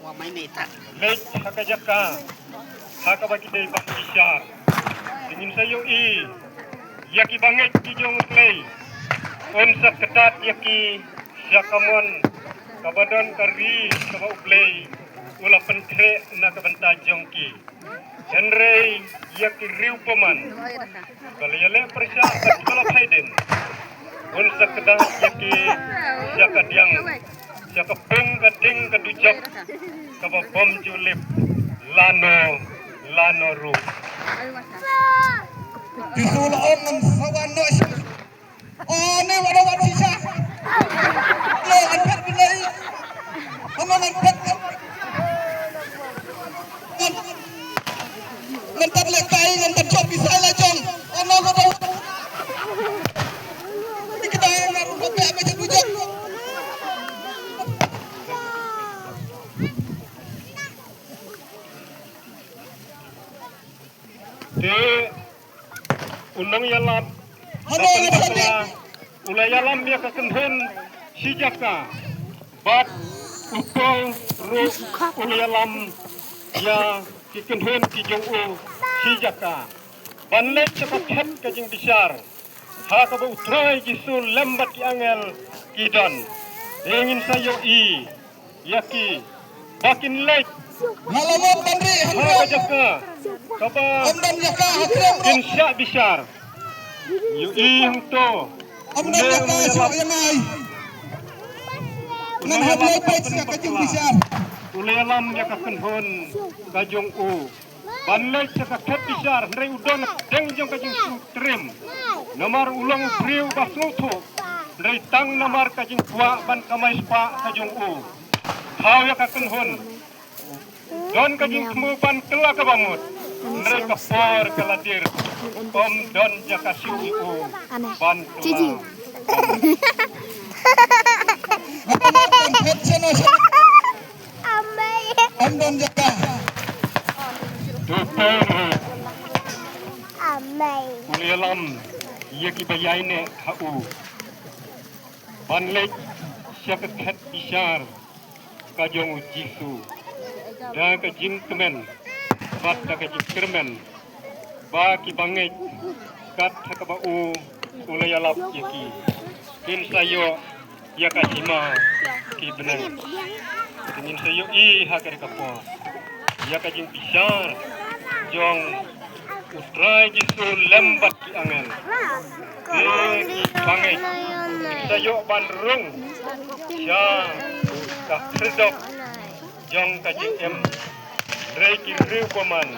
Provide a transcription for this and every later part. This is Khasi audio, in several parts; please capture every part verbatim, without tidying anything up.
Leit ha ka jaka ha kaba ki dei ban bishar. Te ngin sa ïohi ïa ki bangeit ki jong U Blei. Un sa ktah ïa ki sha ka mon kaba don ka ri kaba U Blei u la pynkhreh na ka bynta jong ki. Hynrei ïa ki riew bymman ba la ïaleh pyrshah bad ba la phai dien, un sa ktah ïa ki sha ka diang, sha ka pung ka ding ka dujok kaba bym ju lip lano lano ruh. Jisu la ong, ngan sa wan noh sha. Oh, ne wada wat shisha. Ne ngan phet bynai. Ano ngan phet. Ngan, ngan tat lehkai, ngan tat jop bisai la jong. Ano wada wat. Ni kita ngan rupa pe apa je bujang. Te u nongïalam, hano, bakla, u la ïalam ïa ka kynhun shi jaka. Bad u Paul ruh u la ïalam ïa ki kynhun ki jong u shi jaka. Ban leit sha ka khet ka jingbishar. Ha kaba U Trai Jisu lem bad ki angel ki don. Te ngin sa ïohi ïa ki ba kin leit ha ka jaka kaba kin shah bishar. Ïohi hangto. U la ïalam ïa ka kynhun ka jong u ban leit sha ka khet bishar, hynrei u don hapdeng jong ka jingsngewtriem. Namar u long u briew ba sngewthuh, hynrei tang namar ka jingkwah ban kamai spah ka jong u. Thaw ïa ka kynhun. Don ka jingthmu ban kylla kaba mut. Hynrei ka por ka la dier. Ym don jaka shuh ïa u ban kylla. Ym don jaka. Doktor. U la ïalam ïa kiba ïaineh ha u ban leit sha ka khet bishar ka jong U Jisu da ka jingkmen bad da ka jingkyrmen ba ki bangeit kat ha kaba u u la ïalap ïa ki kin sa ïoh ïa ka hima ki bneng. Te ngin sa ïohi ha kane ka por ïa ka jingbishar jong U Trai Jisu lem bad ki angel. Te ki bangeit kin sa ïoh ban rung sha ka khyrdop jong ka jingim. Hynrei ki riew bymman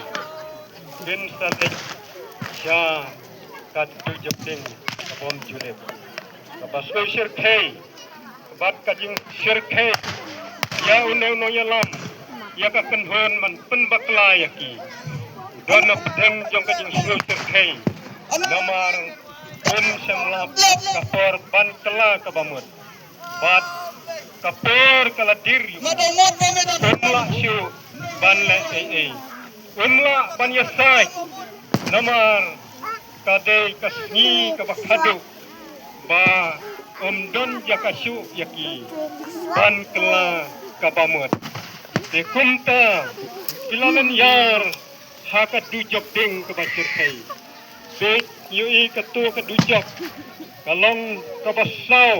kin sa leit sha ka dujok ding ka bym ju lip. Kaba sngewshyrkhei bad ka jingshyrkhei ïa une u nongïalam ïa ka kynhun ban pynbakla ïa ki. Don na pdeng jong ka jingsngewshyrkhei namar un shym lap ka por ban kylla kaba mut. Bad ka por ka la dier. Um lah shuh ban leh ei ei. Um lah ban ïasaid namar ka dei ka sngi kaba khadduh ba ym don jaka shuh ïa ki ban kylla kaba mut. Te kumta ki la lynñiar ha ka dujok ding kaba shyrkhei. Peit, ïohi kato ka dujok ka long kaba saw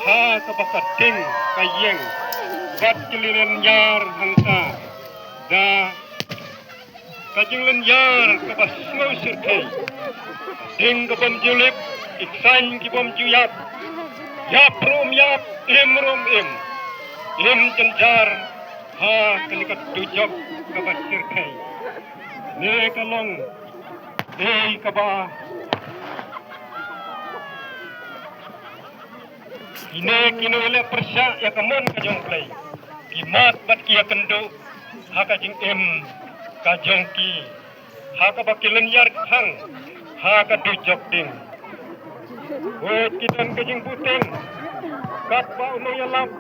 ha kaba ka ding ka ïeng bad ki la lynñiar hangta da ka jinglynñiar kaba sngewshyrkhei. Ding ka bym ju lip, ki ksaiñ ki bym ju ïap, ïap ruh ym ïap, im ruh ym im. Im jynjar ha kane ka dujok kaba shyrkhei. Ne ka long dei kaba kine ki nongïaleh pyrshah ïa ka mon ka jong U Blei ki mad bad ki ïakynduh ha ka jingim ka jong ki ha kaba ki lynñiar khang ha ka dujok ding. Hooid, ki don ka jingbuhtieng katba u nongïalap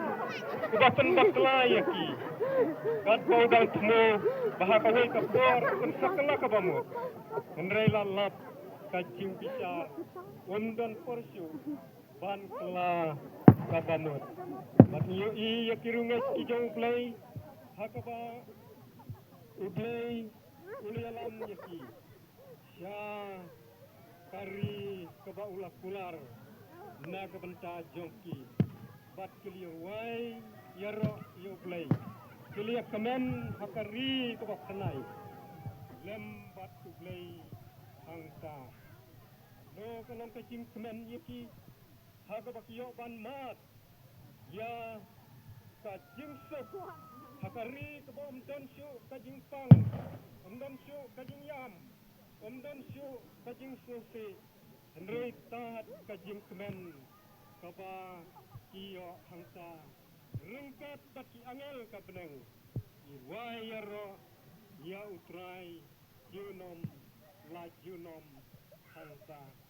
uba pynbakla ïa ki, katba u dang thmu ba ha kawei ka por un sa kylla kaba mut. Hynrei la lap ka jingbishar, um don por shuh ban kylla kaba mut. Bad ngi ïohi ïa ki riewngeit ki jong U Blei Ha kaba U Blei u la ïalam ïa ki sha ka ri kaba u la kular na ka bynta jong ki, bad ki la ïawai ïaroh ïa U Blei, ki la ïakmen ha ka ri kaba phynnai lem bad U Blei hangta. No ka long ka jingkmen ïa ki ha kaba ki ïoh ban mad ïa ka jingsuk ha ka ri kaba ym don shuh ka jingpang, ym don shuh ka jingïam, ym don shuh ka jingsngewsih, hynrei tad ka jingkmen kaba ki ïoh hangta ryngkat bad ki angel ka bneng, ki wai ïaroh ïa U Trai junom la junom hangta.